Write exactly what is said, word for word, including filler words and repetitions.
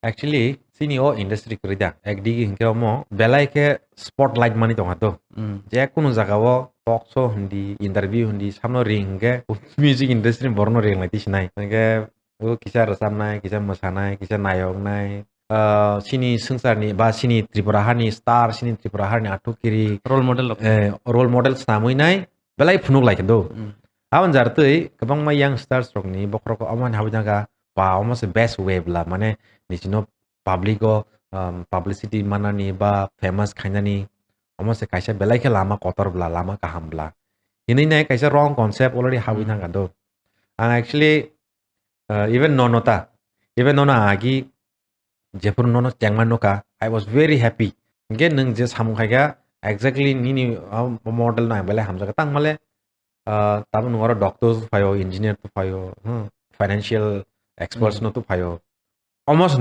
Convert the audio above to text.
Actually, chini o industry kwrwi da. Ekdigi hinkhe omo belai khe spotlight mani tongha to. Hmm. Je kunu jaga o talk show hindi, interview hindi, samno ring hinkhe music industry ni borokno ring lai tisinai. Hinkhe o kisa rwchapnai, kisa mwsanai, kisa nayoknai. Ah, chini swngcharni ba chini Tripura hani star, chini Tripura hani athukiri, role model rok. Eh, role model snamwi nai belai phunuk lai khe do. Hmm. Aboni jar twi kwbangma youngsters rokni bokhorok omo ni habwi thangkha, ba omo se best way bla, mane nini chini public o, um, publicity manani ba famous khainani omo se kaisa belai khe lama kotor bla, lama kaham bla. Hinwi nai kaisa wrong concept already habwi Hmm. thangkha do. Ang actually, uh, even nono ta, even nono agi jephuru nono chengma nukha, I was very happy. Hinkhe nwng je samung khaikha, exactly nini, ah, model no ang belai hamjakha. Tangmale, ah, tabuk nwng oro doctor to phaio, engineer to phaio, hmm, financial experts Hmm. no to phaio. Omo se nang